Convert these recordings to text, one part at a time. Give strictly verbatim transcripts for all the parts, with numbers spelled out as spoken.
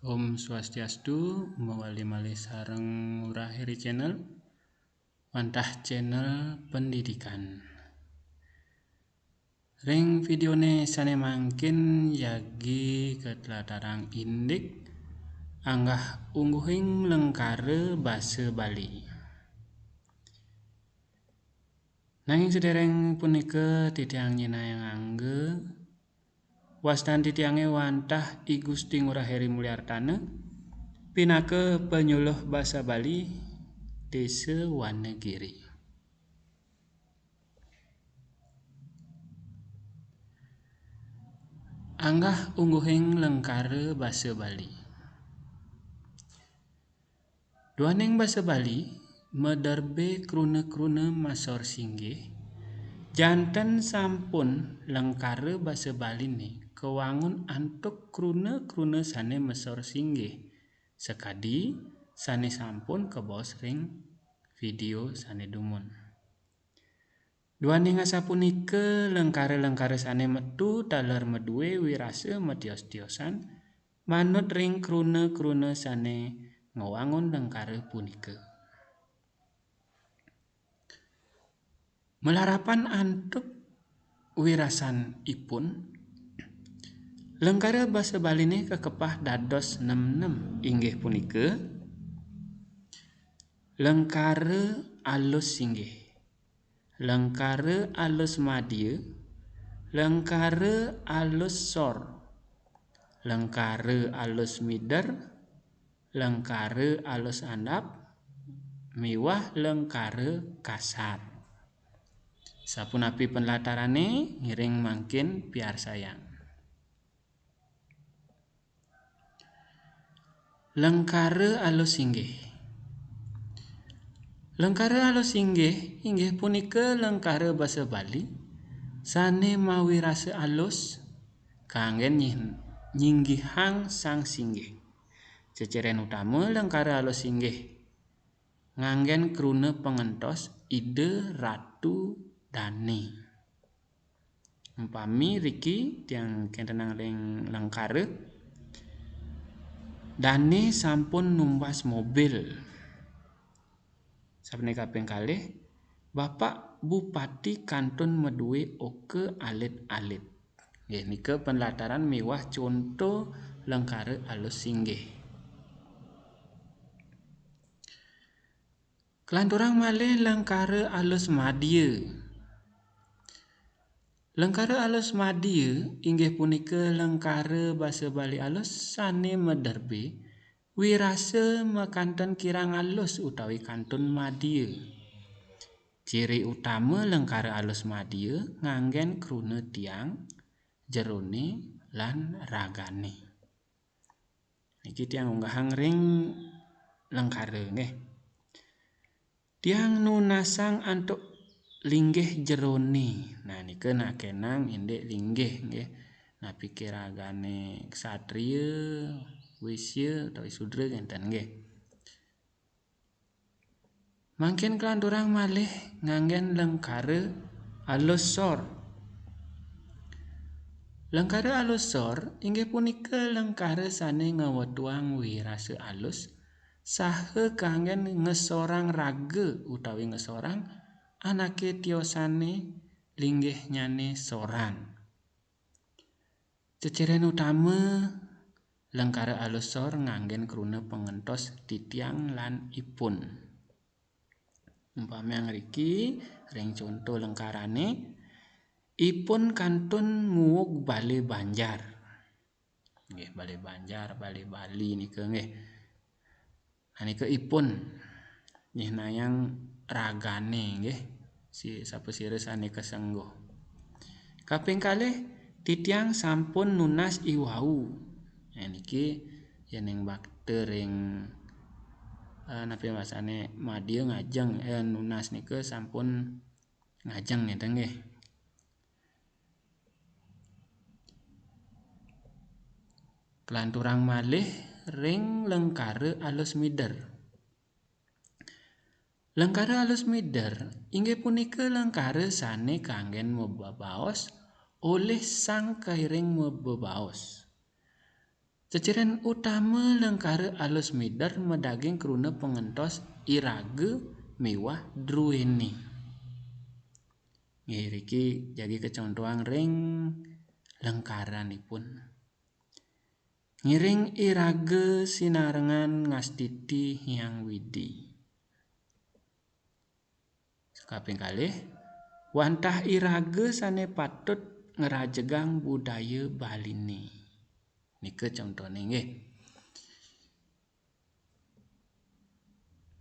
Om Swastiastu, mawali malih sareng Ngurah Heri Channel, wantah channel pendidikan. Ring videone sane mangkin jagi katlatarang indik anggah ungguhing lengkara basa Bali. Nanging sedereng punika titiang nyinahang angga, wastan titiange wantah I Gusti Ngurah Heri Mulyartana, pinaka panyuluh basa Bali Desa Wanagiri. Anggah ungguhing lengkara basa Bali. Duaning basa Bali maderbe kruna-kruna masor singgih, janten sampun lengkara basa Baline kawangun antuk kruna-kruna sane masor singgih, sakadi sane sampun kabaos ring video sane dumun. Duaning asapunika, lengkara-lengkara sane metu taler madue wirasa matios-tiosan manut ring kruna-kruna sane ngwangun lengkara punika. Malarapan antuk wirasanipun, lengkara basa Baline kakepah dados nem-nem, inggih punika lengkara alus singgih, lengkara alus madia, lengkara alus sor, lengkara alus mider, lengkara alus andap, miwah lengkara kasar. Sapunapi panlatarane, ngiring mangkin piarsayang. Lengkara alus singgih. Lengkara alus singgih inggih punika lengkara basa Bali sane mawirasa alus kanggen nyih-, nyinggihang sang singgih. Ceceren utama lengkara alus singgih nganggen kruna pangentos Ida Ratu Dane. Umpami riki tiang kentenang ring lengkara, dane sampun numbas mobil. Sabene kaping kalih, Bapak Bupati kantun madue oka alit-alit. Nggih, nika panlataran miwah conto lengkara alus singgih. Kalanturang malih lengkara alus madia. Lengkara alus madia inggih punika lengkara basa Bali alus sane maderbe wirasa makanten kirang alus utawi kantun madia. Ciri utama lengkara alus madia nganggen kruna tiang, jerone, lan ragane. Niki tiang unggahang ring lengkara, nggih. Tiang nunasang antuk linggih jerone. Nah, nika nakenang indik linggih, nggih. Napike ragane ksatria, wisya, utawi sudra kenten, nggih. Mangkin kalanturang malih nganggen lengkara alus sor. Lengkara alus sor inggih punika lengkara sane ngwetuang wirasa alus saha kanggen ngesorang raga utawi ngesorang anake tiosane linggihnyane soran. Ceceren utama lengkara alus sor nganggen kruna pangentos titiang lan ipun. Umpamiang riki, ring conto lengkarane, ipun kantun nguug bale banjar. Nggih, bale banjar, bale Bali nika nggih. Nah, nika ipun nyihnayang ragane nggih. Si, sapasira sane kasengguh. Kaping kalih, titiang sampun nunas iwau. Nah, niki yening bakta ring, eh, napi wasane madia ngajeng, eh, nunas nika sampun ngajeng ngeten nggih. Kalanturang malih ring lengkara alus mider. Lengkara alus mider inggih punika lengkara sane kanggen mabebaos olih sang kairing mabebaos. Ceciren utama lengkara alus mider madaging kruna pangentos iraga miwah druene. Nggih, riki jagi kacontohang ring lengkaranipun. Ngiring iraga sinarengan ngastiti Hyang Widi. Kaping kalih, wantah iraga sane patut ngrajegang budaya Baline. Nika contone nggih.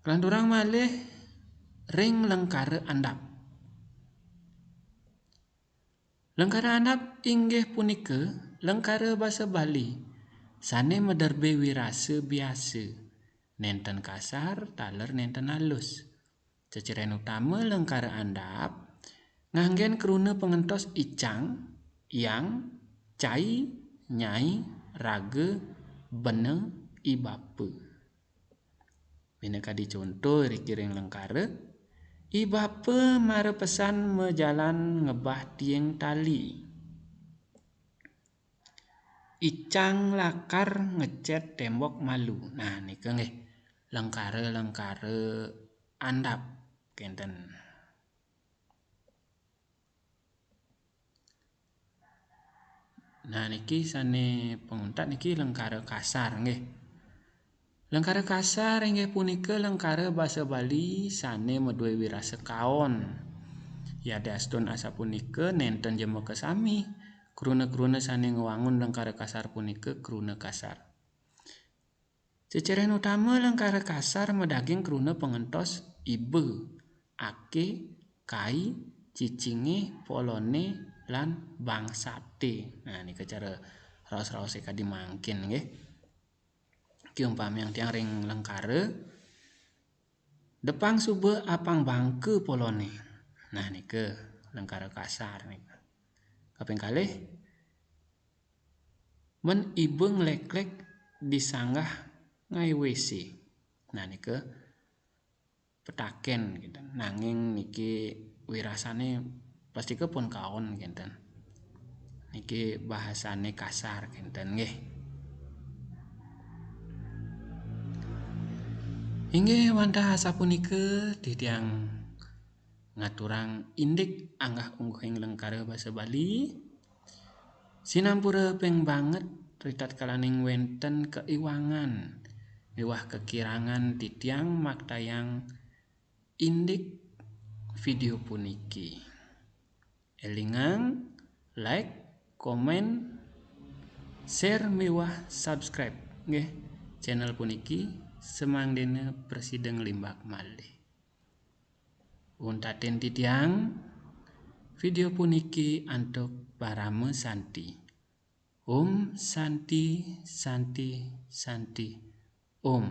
Kalanturang malih ring lengkara andap. Lengkara andap inggih punika lengkara basa Bali sane maderbe wirasa biasa, nenten kasar, taler nenten alus. Ceciren utama lengkara andap nganggen kruna pangentos icang, yang, cai, nyai, raga, bena, i bapa. Minakadi conto riki ring lengkara, i bapa mara pesan majalan ngebah tiing tali. Icang lakar ngecet tembok malu. Nah, nika nggih lengkara-lengkara andap kenten. Nah, niki sane panguntat niki lengkara kasar nggih. Lengkara kasar inggih punika lengkara basa Bali sane madue wirasa kaon. Yadiastun asapunika nenten ja makasami, kruna-kruna sane ngwangun lengkara kasar punika kruna kasar. Ceciren utama lengkara kasar madaging kruna pangentos iba, ake, kai, cicinge, polone, lan bangsate. Nah, nika cara raos-raose kadi mangkin nggih. Ki umpamiang tiang ring lengkara, depang suba apang bangka polone. Nah, nika lengkara kasar nika. Kaping kalih, men iba ngleklek di sanggah ngae W C. Nah, nika petaken kenten. Nanging niki wirasane pastika pun kaon kenten. Niki bahasane kasar kenten nggih. Inggih wantah asapunika titiang ngaturang indik anggah ungguhing lengkara basa Bali. Sinampura ping banget ritatkalaning wenten kaiwangan miwah kakirangan titiang maktayang indik video puniki. Elingang, like, komen, share miwah subscribe nggih channel puniki, samangdene prasida nglimbak malih. Untatin titiang video puniki antuk parama santi. Om Santi, Santi, Santi, Om.